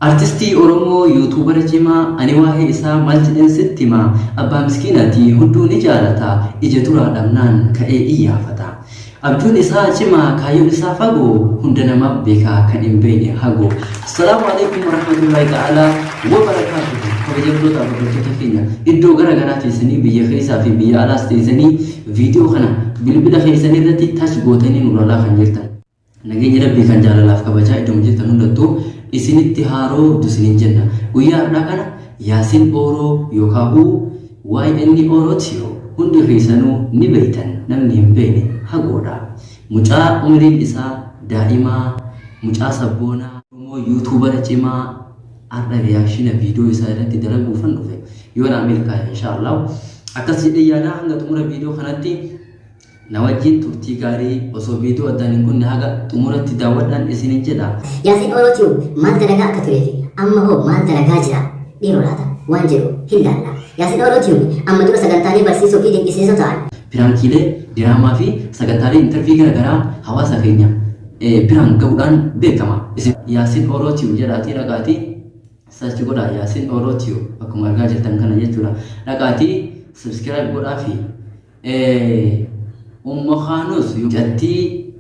Artistii Oromoo Yuutuubara cimaa ani waa'ee isaa maal jedheen sitti hima abbaa miskiinaati hunduu ni jaalata ija duraa dhabnaan ka'ee iyyaafata Abjuun isaa cimaa kaayyoon isaa fagoo hunda namaaf beeka kan hin beekne hagoo Assalaamu alaikum warahmatullahi ta'ala wabarakaatuhu kabajamtoota hordoftoota keenya iddoo gara garaa teessanii biyya keessaa fi biyya alaas teessanii viidiyoo kana bilbila keessanii irratti touch gootanii nu ilaalaa kan jirtan Nageenyi Rabbii kan jaalalaaf kabajaa iddoma jirtan hundattuu isinitti haa roobdu isiniin jenna. Guyyaa har'aa kana Yaasin Ooroo yookaahuu YN Ooroo Tube hundi keessanuu ni beektan namni hin beekne hagoodha. Mucaa umriin isaa daa'imaa, mucaa sabboonaa Oromoo yuutuubara cimaa har'a riyaakshina viidiyoo isaa irratti dalaguufan dhufe. Yoo naa milkaa'e inshaa Allah. Akkas jedhee yaada hanga xumura viidiyoo kanatti Na wajjiin turtii gaarii osoo viidiyoo addaan hin kunne haga xumuratti daawwadhaan isinin jedha. Yaasin Oro Tube maal dalagaa akka turee fi amma hoo maal dalagaa jira dhiiroo laata waan jedhu hin laalla. Yaasin Oro Tube amma dura sagantaalee barsiisoo fi dinqisiisoo ta'an. Piraankiilee, diraamaa fi sagantaalee intarvii gara garaa hawaasa keenya biraan gahuudhaan beekama. Isin Yaasin Oro Tube jedhaatii dhaqaatii search godhaa Yaasin Oro Tube akkuma argaa jirtan kana jechuudha. Dhaqaatii subscribe godhaafi. Ummu Kaanus mucattii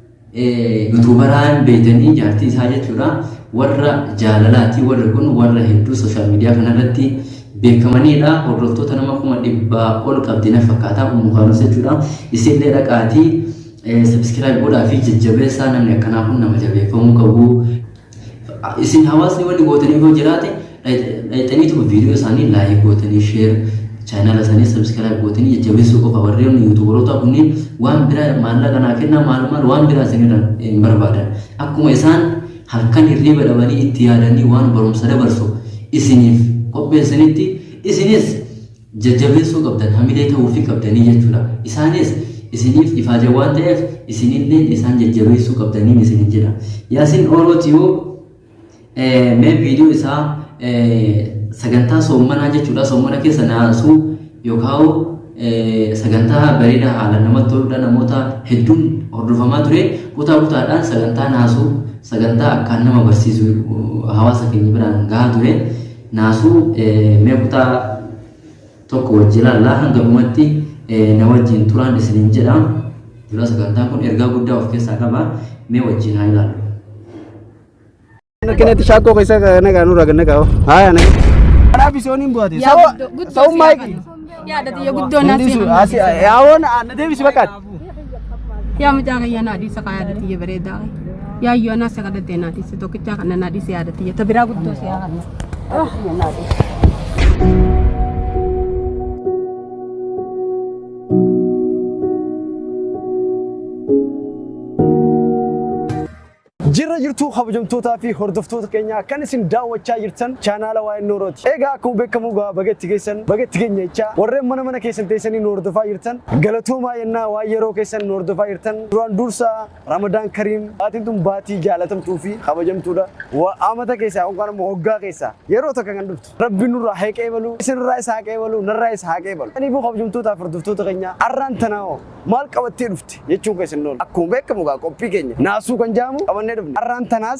yuutuubaraan beektanii jaartii isaa jechuudha. Warra jaalalaati warri kun warra hedduu sooshaal miidiyaa kanarratti beekamanidha. Hordoftoota nama 100,000 ol qabdi na fakkaata Ummu Kaanus jechuudha. Isinillee dhaqaatii sabiskiraayib godhaa fi jajjabeessaa namni akkanaa kun nama jabeeffamuu qabu. Isin hawaasni wanni gootaniif yoo jiraate dhayxaniituma viidiyoo isaanii laayik gootanii sheer chaanaala isaanii sabiskiraayib gootanii jajjabeessuu qofa warreen yuutuubaroota kunniin waan biraa maallaqa naa kennaa maal maal waan biraa isinirra hin barbaadan. Akkuma isaan halkan hirriiba dhabanii itti yaadanii waan barumsa dabarsu isiniif qopheessanitti isinis jajjabeessuu qabdan hamilee ta'uufii qabdanii jechuudha. Isaanis isiniif ifaajan waan ta'eef isinilleen isaan jajjabeessuu qabdaniin isinin jedha. Yaasin Ooroo Tiyuub mee viidiyoo isaa sagantaa soommanaa jechuudha. Soommana keessa naasuu yookaan sagantaa bareedaa haalaan namatti toludha. Namoota hedduun hordofamaa ture. Kutaa kutaadhaan sagantaa naasuu sagantaa akkaan nama barsiisu hawaasa keenya biraan gahaa ture. Naasuu mee kutaa tokko wajji ilaallaa hanga dhumatti na wajjiin turaan isiniin jedha. Dura sagantaan kun ergaa guddaa of keessaa qaba. Mee wajjiin haa ilaallu. Kanatti shaakkoo keessa nagaa nurraa gad nagaa. Haaya nagaa. Kanaaf isooniin bu'ate. Yaa guddoo guddoo Sa'ummaa si eegi. Yaada xiyya guddoo naa Inni si asi yaawon na deebisi bakkaati. Yaa mucaa kiyya naa dhiisa kaa yaada xiyya bareedaa. Yaa iyyuu anaa si kadhattee naa dhiise tokkichaa kana naa dhiise yaada xiyya ta biraa guddoo si haa kanna. Naa dhiise. Jirra jirtuu kabajamtootaa fi hordoftoota keenya kan isin daawwachaa jirtan chaanaala waa'ee Noorooti. Egaa akkuma beekamu egaa baga itti geessan baga itti geenya jechaa warreen mana mana keessan teessanii nu hordofaa jirtan galatoomaa jennaa waan yeroo keessan nu hordofaa jirtan duraan dursaa Ramadaan Kariim baatiin tun baatii jaalatamtuu fi kabajamtuudha. Amata keessaa yookaan immoo waggaa keessaa yeroo tokko kan dhuftu. Rabbi nurraa haa qeebalu, isinirraa isa haa qeebalu, narraa isa haa qeebalu. Kanaafuu kabajamtootaa fi hordoftoota keenya arraan tanaa hoo maal qabattee dhufte jechuun keessan hin oolu. Akkuma beekamu egaa qophii keenya naasuu kan jedhamu qabannee dhufne. Arraan tanaas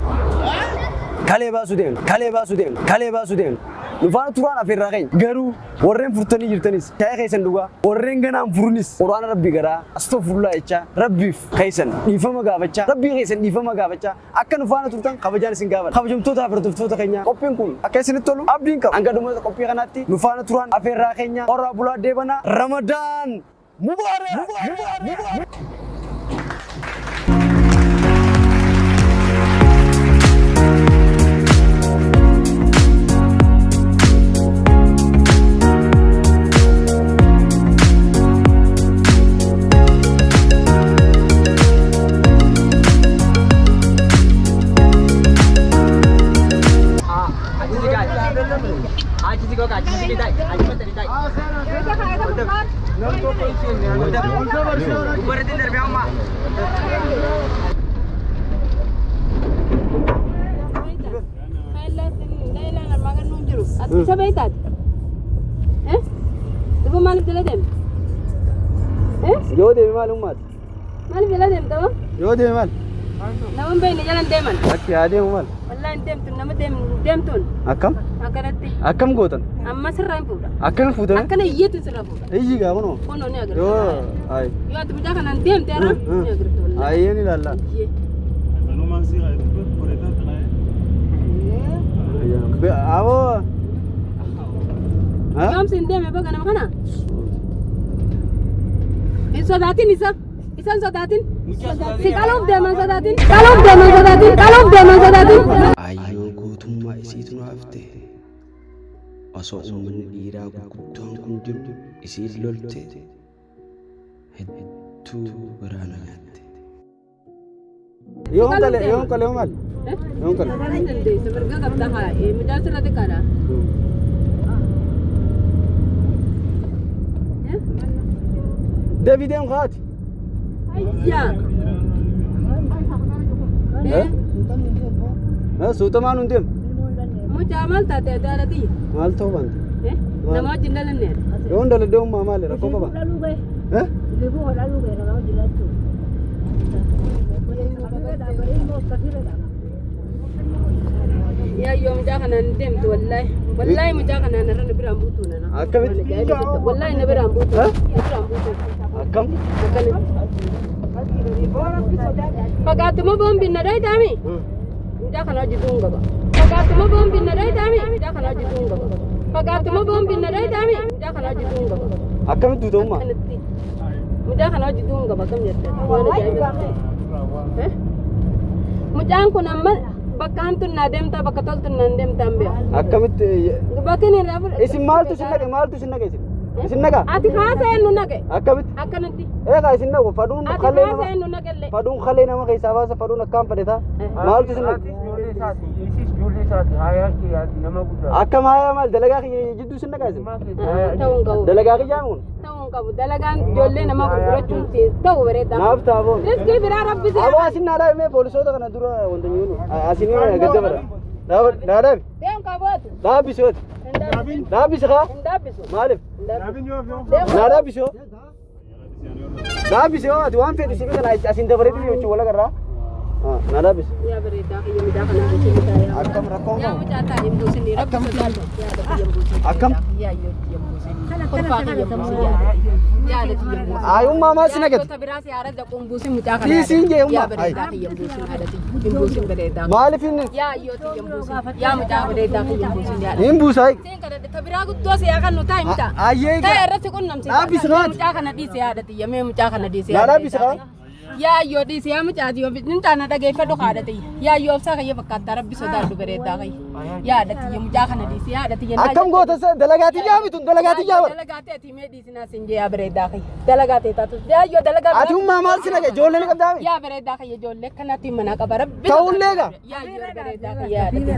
kalee baasuu deemna, kalee baasuu deemna, kalee baasuu deemna. Nu faana turaan afeerraa keenya. Garuu warreen furtanii jirtanis shaayii keessan dhugaa, warreen ganaan furinis Qur'aana Rabbii garaa astaghfirullah jechaa Rabbiif keessan dhiifama gaafachaa Rabbii keessan dhiifama gaafachaa akka nu faana turtan kabajaan isin gaafadha. Kabajamtootaa fi hordoftoota keenya qophiin kun akka isinitti tolu abdiin qaba. Hanga dhuma qophii kanaatti nu faana turaan afeerraa keenya horaa bulaa deebanaa Ramadaan Mubaarak! Isa beektaati? Duba maaliif jala deemta? Yoo deeme maal ummaati? Maaliif jala deemta? Yoo deeme maal? Nama hin beekne jala hin deeman. Lakki haa deemu maal? Wallaahi hin deemtu nama deemtuun. Akkam? Akkanatti. Akkam gootan? Amma sirraa hin fuudha. Akkam fuutame? Akkana iyyeetu sirraa fuudha. Iyyi gaa kunoo. Kunoo ni agarta. Yoo ayi. Yoo ati mucaa kanaan deemte har'a ni agarta wallaahi. Ayyee ni ilaalla. Iyyee. Aboo. Yoom siin deeme baga nama kana? Hin sodaatin isa. Isa hin sodaatin. Si qaluuf deeman sodaatin. Qaluuf deeman sodaatin. Qaluuf deeman sodaatin. Aayyoo gootummaa isiitu nu hafte. Osoo uummanni dhiiraa gurguddaan kun jiru isiin lolte hedduu garaa na nyaatte. Yoom qale yoom qale maal? Yoom qale? Hin dandeessa mirga qabda haa. Mucaan sirra xiqqaadha. Deebii deemu kaati. Ayyaa. Suutamaan hin deemu. Mucaa maal taate ati haadha tiyya? Maal ta'uu baante? Nama wajjin dhalanne ati. Yoon dhaladhe ummaa maali rakkoo qaba? Yaayyoo mucaa kanaan hin deemtu wallaahi. Wallaahi mucaa kanaan irra na biraan buutuu nana. Akkamitti? Wallaahi na biraan buutuu. Na biraan buutuu. Akkam? Akkanatti. Fagaatuma boombiin na dhayitaami. Mucaa kana hojii duun qaba. Fagaatuma boombiin na dhayitaami. Mucaa kana hojii duun qaba. Fagaatuma boombiin na dhayitaami. Mucaa kana hojii duun qaba. Akkamitti duuta ummaa? Akkanatti. Mucaa kana hojii duun qaba akkam jette? Waan ajaa'ibaatti. Eh? Mucaan kun amma bakka hamtuun naa deemtaa bakka toltuun naan deemtaa hin beeku. Akkamitti? Bakki inni irraa fudhate. Isin maaltu isin naqe? Maaltu isin naqe isin? Isin naqa? Ati kaasa eenyu naqe? Akkamitti? Akkanatti. Eegaa isin naqu fadhuun Ati kalee kaasa nama eenyu naqellee? fadhuun kalee nama keessaa baasa fadhuun akkaan fadhetaa maaltu isin naqe? Akka maayaa maal dalagaa kiyya jidduu isin naqa isin? Ta'uu hin qabu. Dalagaa kiyyaa kun? Ta'uu hin qabu. Dalagaan ijoollee namaa gurgurachuun si ta'u bareedaa. Naaf ta'a boon. Riskii biraa rabbi si Aboo asin naa dhaabi mee poolisoota kana dura wanta nyuunu asin gadda bara. Naa dhaabi. Deem qabaatu. Dhaabbi si'ooti. Hin dhaabbisu. Dhaabbi si kaa? Hin dhaabbisu. Maaliif? Hin dhaabbisu. Naa dhaabbi si'oo. Dhaabbi si'oo ati waan feete si kana asin dabaree dhiyoo jechuun wal agarraa. Naa dhaabbi si. Yaa bareedaa kiyya mucaa kana buusin yaa. Akkam rakkoon Yaa qabu? mucaa taa'e hin buusin rabbi sodaadhu. Yaa kiyya hin buusin. Akkam? Yaa yoo kiyya hin buusin. Kolfaa kiyya hin buusin yaa. Yaada kiyya hin buusin. Ayummaa maal si nagate? Yaadota biraa si haara dhaquun buusin mucaa kana. Dhiisiin jee ummaa. Yaa bareedaa kiyya hin buusin haadha tiyya. Hin buusin bareedaa. Maaliif inni? Yaa yoo tiyya hin buusin. Yaa mucaa bareedaa kiyya hin buusin yaada. Hin buusaa. Seen kadhadhe ta biraa guddoo si yaa kan nu taa'e mucaa. Ayyee Ta'e irratti qunnamsi. Dhaabbisi haati. Mucaa kana dhiisi haadha tiyya. Mee mucaa kana dhiisi. Naa dhaabbisi haa. Yaa ayyoo dhiisi yaa mucaa tiyya. Mucaa na dhageeffadhu haadha tiyya. Yaa ayyoo obsaa kiyya fakkaattaa rabbi sodaadhu bareedaa kiyya. Yaa haadha tiyya mucaa kana dhiisi yaa haadha tiyya. Akkam goota dalagaa tiyyaa mitu dalagaa tiyyaa bara. Dalagaa ta'e ati mee dhiisi naa siin jee yaa bareedaa kiyya. Dalagaa ta'e taatu. Yaa ayyoo dalagaa Ati ummaa maal si nage ijoollee ni qabdaa mi? Yaa bareedaa kiyya ijoollee kanatti mana qaba rabbi. Ta'ullee gaa. Yaa ayyoo bareedaa kiyya haadha tiyya.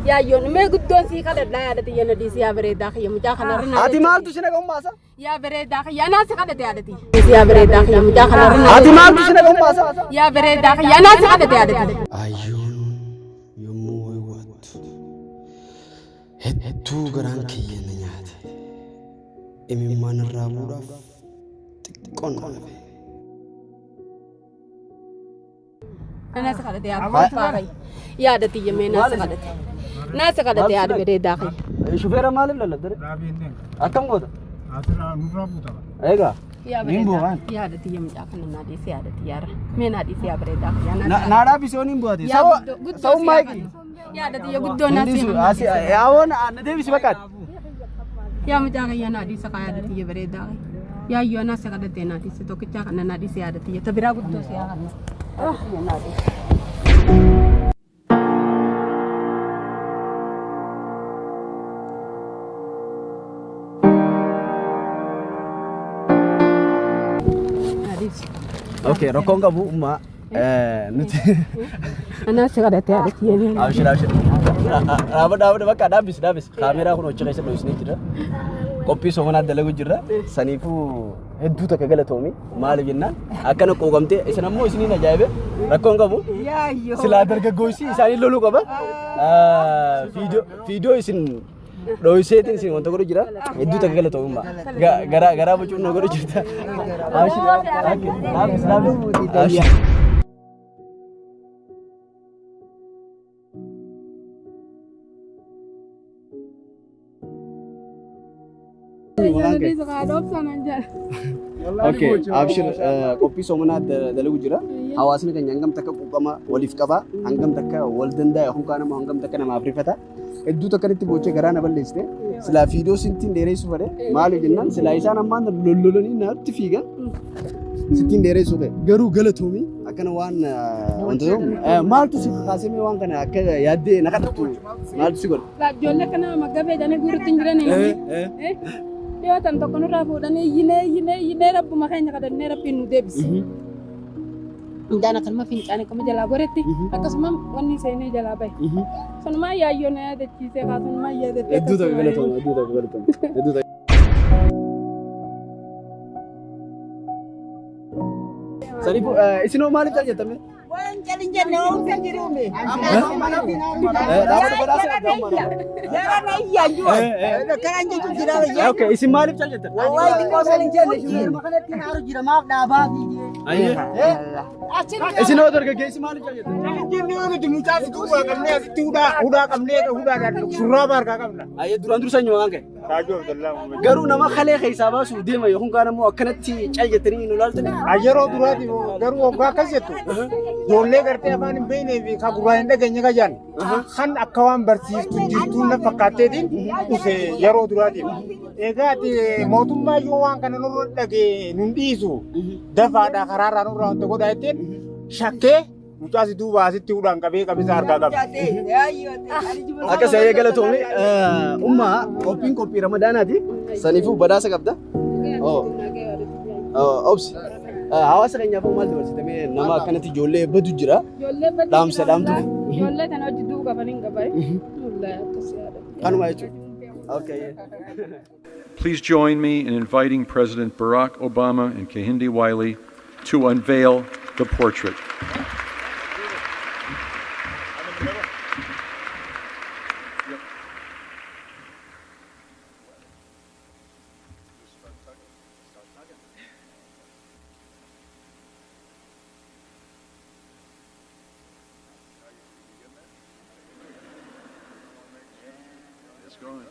Yaa ayyoo mee guddoon sii kadhadhaa haadha tiyya na dhiisi yaa bareedaa kiyya mucaa kana irra naa Ati maaltu si naga ummaa isa? Yaa bareedaa kiyya anaa si kadhate haadha tiyya. Yaa bareedaa kiyya mucaa kana irra naa Ati maaltu si naga ummaa isa? Yaa bareedaa kiyya anaa si kadhate haadha tiyya. Aayyoon yommuu waywaattu hedduu garaan kiyya na nyaate. Imimmaan irraa bu'uudhaaf xiqqoon na hafe. Anaa si kadhate yaa kolfaa kiyya. Yaa haadha tiyya mee naa si kadhate. Naa si kadhate haadha bareedaa kiyya. Shufeera maaliif lallabdare? Akkam goota? Egaa. Yaa bareedaa. Yaa haadha tiyya mucaa kana naa dhiisi haadha tiyya irra. Mee naa dhiisi yaa bareedaa kiyya. Naa si Naa dhaabbisi yoon hin bu'ate. Yaa guddoo guddoo Sa'u si maayiki. yaa Yaa haadha tiyya guddoo naa si Asi yaawon na deebisi bakkaati. Yaa mucaa kiyya naa dhiisa kaa haadha tiyya bareedaa kiyya. Yaa ayyoo anaa si kadhate naa dhiisi tokkichaa kana naa dhiisi haadha tiyya. Ta biraa guddoo si yaa kana. Naa dhiisi. Naa dhiisi. Okay rakkoon qabu ummaa nuti. Anaa si kadhate haadha tiyya. Abshir abshir. Dhaabadha dhaabadha bakka dhaabbisi dhaabbisi. Kaameeraa kun hojii keessa dho'isnee jira. Qophii soomanaa dalagu jirra. Saniifuu hedduu takka galatoomi. Maaliif jennaan akkana quuqamtee isin ammoo isiniin ajaa'ibe rakkoon qabu. Silaa dargaggoosii isaanii loluu qaba. Fiidiyoo isin dho'iseetiin isin wanta godhu jira. Hedduu takka galatoomummaa. Garaa garaa bocuun na godhu jirta. Abshir. Dhaabbisi dhaabbisi. Abshir. Eenyu maqaan kee? Okay, abshir, qophii soomanaa dalagu jira. Hawaasni keenya hangam takka quuqama waliif qaba, hangam takka wal danda'a, yookaan immoo hangam takka namaaf rifata. Hedduu takka nitti boochee garaa na balleessite. Silaa fiidoo sittiin dheereessuu fedhe. Maaliif jennaan, silaa isaan ammaan lollolanii natti fiigan sittiin dheereessuu fedhe. Garuu galatoomii, akkana waan wantoota maaltu si kaasee waan kana akka yaaddee na kadhattu, maaltu si godhe? Ijoollee kana maggabee jedhanii guurutti hin jiranii. Dhiyoo tan tokko nurraa fuudhanii iyyinee iyyinee iyyinee, rabbuma keenya kadhannee rabbiin nu deebise. Hundaan akkanuma fincaanii akkuma jalaa goretti akkasuma wanni seenee jalaa bahe. Sanumaa yaayyoo na yaadachiisee kaasunumaa yaadattee. Hedduu tokko galatoomii, hedduu tokko galatoomii, hedduu tokko. Saniifuu isinoo maaliif cal jettame? Waan jalin jenne oomsa jiruumi. Dhaabata badhaasa qabda amma. Jara iyyaa jiru. Akkanaan jechuun jira. Okay, isin maaliif cal jettan? Wallahi xiqqoo san hin jenne. Kanatti naaru jira maaf dhaabaa fi. Isinoo dargaggeessi maaliif cal jettan? Jennee nuti mucaa fituu qabnee asitti hudhaa hudhaa qabnee hudhaadhaan shurraaba harkaa qabna. Ayyee, duraan dursa eenyu maqaan kee? Taajuu Abdallaa Muhammad. Garuu nama kalee keessaa baasuuf deema yookaan immoo akkanatti cal jettanii nu laaltanii? Yeroo duraati garuu waggaa akkas jettu ijoollee gartee afaan hin beeknee fi ka gurraan hin dhageenye ka jaan kan akka waan barsiiftu jirtuun na fakkaatteetiin dhufe yeroo duraatiif. Egaa ati mootummaa yoo waan kana nurra dhagee nun dhiisu, dafaadha karaarraa nurraa wanta godhaa jetteen shakkee mucaa si duuba asitti hudhaan qabee qabisa harkaa qaba. Akkas, ayyee, galatoomii. Ummaa, qophiin qophii ramadaanaati. Saniifuu badhaasa qabda. Obsi. Hawaasa keenyaaf maal dabarsitame? Nama akkanatti ijoollee badu jira. Dhaamsa dhaamtuuf. Ijoollee kana hojii duuba qaban hin qaban. Wallahi akkas yaada. Kanuma jechuudha. Okay. Please join me in inviting President Barack Obama and Kehinde Wiley to unveil the portrait. It's going.